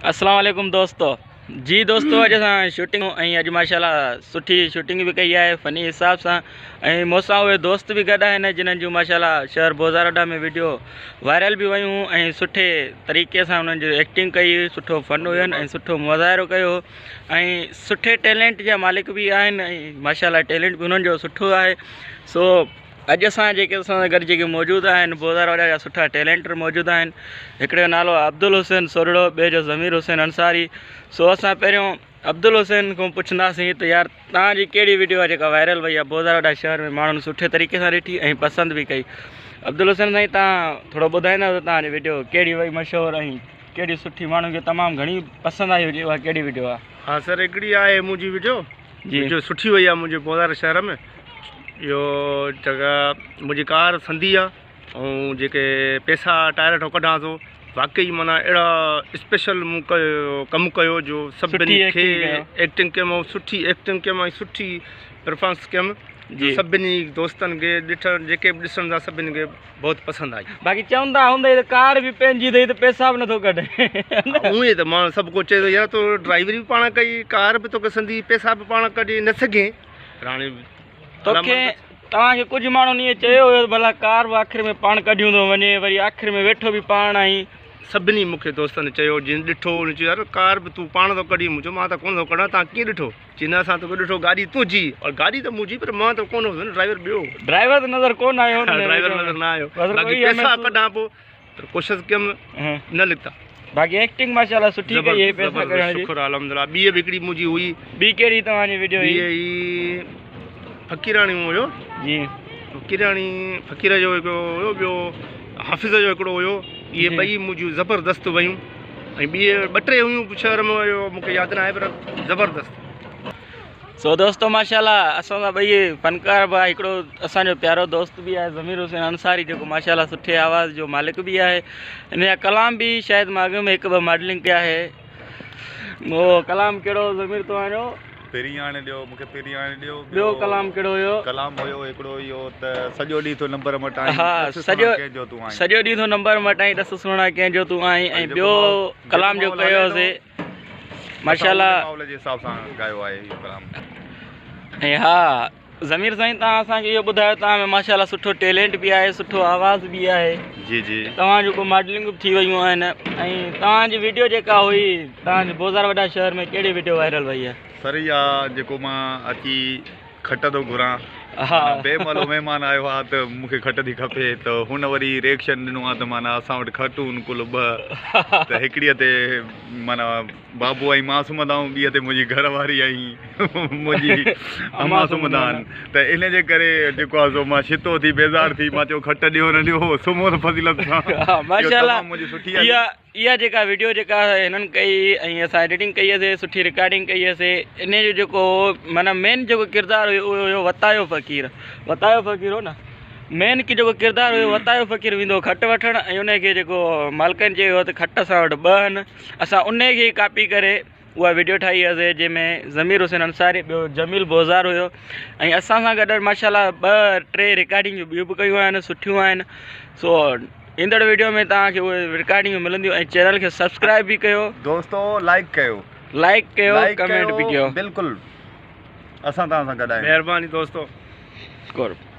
اسلام عليڪم دوستو جي دوستو اڄ اسان شوٽنگ ۽ اڄ ماشاءالله سٺي شوٽنگ به ڪئي آهي فني حساب سان ۽ مون سان اهي دوست به گڏ آهن جنن جون ماشاءالله شهر بوزاروڊا ۾ ويڊيو وائرل به ويون ۽ سٺي طريقي سان انهن جو ايڪٽنگ ڪئي سٺو فن هين ۽ سٺو مظاهرو ڪيو ۽ سٺي ٽيلنٽ جا مالڪ به آهن ۽ ماشاءالله ٽيلنٽ به انهن جو سٺو آهي سو اڄ اسان جيڪي اسان سان گڏ جيڪي موجود آهن بوزار وڏا جا سٺا ٽيلنٽر موجود آهن هڪڙي جو نالو آهي عبدالحسين سورڙو ٻئي جو ضمير حسين انصاري سو اسان پهريون عبدالحسين کان پڇنداسين ته يار توهان جي ڪهڙي ويڊيو آهي جيڪا وائرل وئي آهي بوزار وڏا شهر ۾ ماڻهن سٺي طريقي سان ڏٺي ۽ پسند به ڪئي عبدالحسين سائين توهان ٿورو ٻڌائيندا ته توهان جي ويڊيو ڪهڙي وئي مشهور ۽ ڪهڙي سٺي ماڻهن کي تمام گهڻي پسند آئي هجي اها ڪهڙي ويڊيو آهي. ها سر هڪڙي آهي منهنجي ويڊيو جي ويڊيو سٺي وئي آهي منهنجي بوزار شهر ۾ اهو جيڪا منهنجي ڪار سندي آ ۽ جيڪي پئسا ٽائر هيٺو ڪڍان ٿو واقعي معنيٰ اهڙا اسپيشل مون ڪيو ڪم ڪيو جو سڀني کي ايڪٽنگ ڪيم ۽ سٺي ايڪٽنگ ڪيم ۽ سٺي پرفارمنس ڪيم جو سڀني دوستن کي ڏٺل جيڪي به ڏسن ٿا سڀني کي بهت پسند آئي. باقي چوندا هوندئي ته ڪار به پنهنجي اٿئي ته پئسا به نٿو ڪڍي. اونئي ته ماڻهو سڀ ڪو چئي ٿو يار تو ڊرائيوري به پاڻ ڪئي ڪار به توکي سندي پئسا به پاڻ ڪڍي نه سگهين پر هاڻي توکي توهان کي ڪجهه ماڻهن ائين چيو هيو ته ڀلا ڪار به آخر ۾ پاڻ ڪڍيون ٿو وڃي وري آخر ۾ ويٺو به پاڻ آهين. سڀني مون کي دوستن چيو جن ڏٺو ان چيو يار ڪار به تون پاڻ ٿو ڪڍين مون چيو مان ته ڪونه ٿو ڪڍان توهان ڪيئن ڏٺو چي نه اسان توکي ڏٺو گاڏي تنهنجي اور گاڏي ته منهنجي پر مان ته ڪونه هوس نه ڊرائيور ٻيو هو. ڊرائيور ته نظر ڪونه آيو نه ڊرائيور نظر نه آيو باقي پئسا ڪڍان پيو پر ڪوشش ڪيم نه نڪتا. باقي ايڪٽنگ ماشاءالله سٺي ڪئي هي پئسا ڪڍڻ جي. شڪر الحمدلله ٻي به هڪڙي منهنجي هئي. ٻي ڪهڙي توهان جي وڊيو هئي. ٻي هئي فقيراڻي هيو. جي. فقيراڻي فقير جو هڪڙو هيو ٻيو حافظ جو هڪڙو هيو اهي ٻئي منهنجون زبردست ويون ۽ ٻي ٻه ٽي هيون شهر ۾ اهو مونکي ياد نه آهي پر زبردست. سو دوستو ماشاءالله اسان سان ٻئي فنڪار به آهي هڪڙو اسان جو پيارو دوست به آهي ضمير حسين انصاري جيڪو ماشاءالله سٺي آواز جو مالڪ به آهي ان جا ڪلام به شايد مان اڳ ۾ هڪ ٻه ماڊلنگ ڪيا آهي اهو ڪلام ڪهڙو ضمير توهان جو پرين آڻي ڏيو مونکي پرين آڻي ڏيو ٻيو ڪلام ڪهڙو هيو ڪلام هيو هڪڙو اهو ته سڄو ڏينهن ٿو نمبر مٽائين ها سڄو سڄو ڏينهن ٿو نمبر مٽائين ڏس سهڻا ڪنهن جو تون آهين ۽ ٻيو ڪلام جو ڪيو هوسي ماشاءالله ماحول جي حساب سان ڳايو آهي اهو ڪلام ۽ ها ضمير سائين توهان اسان کي اهو ٻڌايو توهان ۾ ماشاءالله سٺو ٽيلنٽ به آهي سٺو آواز به آهي جي جي توهان جون ڪو ماڊلنگ به ٿي ويون آهن ۽ توهان جي ويڊيو جيڪا هئي توهان جي بوزار وڏا شهر ۾ ڪهڙي ويڊيو وائرل وئي آهي سر اها جيڪو مان اچي کٽ ٿو گهران ها بي مهلو مهمان آيو آ ته مون کي کٽ ٿي کپي ته هن وري ريڪشن ڏنو آ ته معنيٰ اسان وٽ کٽون ڪل ٻه ته هڪڙيء تي معنيٰ بابو ۽ مان سمهندا آهيون ٻيء تي منهنجي گهر واري ۽ منهنجي امان سمهندا آهن ته ان جي ڪري جيڪو آهي سو مان ڇتو ٿي بيزار ٿي مان چيو کٽ ڏيو نه ڏيو سمهو ته فضيلت سان اهو ماشاءالله تمام منهنجي سٺي آهي اها اها جيڪا ويڊيو جيڪا هنن ڪئي ۽ اسان ايڊيٽنگ ڪئي هئسي سٺي رڪارڊنگ ڪئي هئسي ان جو جيڪو معنيٰ مين جيڪو ڪردار هيو اهو هيو وتايو فقير وتايو فقير هو نه مين ڪي جيڪو ڪردار هيو وتايو فقير ويندو هو کٽ وٺڻ ۽ ان کي جيڪو مالڪن چيو هو ته کٽ اسان وٽ ٻه آهن اسان ان کي ڪاپي ڪري اها ويڊيو ٺاهي هئسي جنهن ۾ ضمير حسين انصاري ٻيو جميل بوزار هيو ۽ اسان سان گڏ ماشاء الله ٻه ٽي رڪارڊنگون ٻيون به ڪيون آهن سٺيون آهن سو ايندڙ ويڊيو ۾ توهان کي اهي رڪارڊنگون ملنديون ۽ چينل کي سبسڪرائب به ڪيو دوستو لائڪ ڪيو لائڪ ڪيو ڪمينٽ به ڪيو بلڪل اسان توهان سان گڏ آهيون مهرباني دوستو قرب.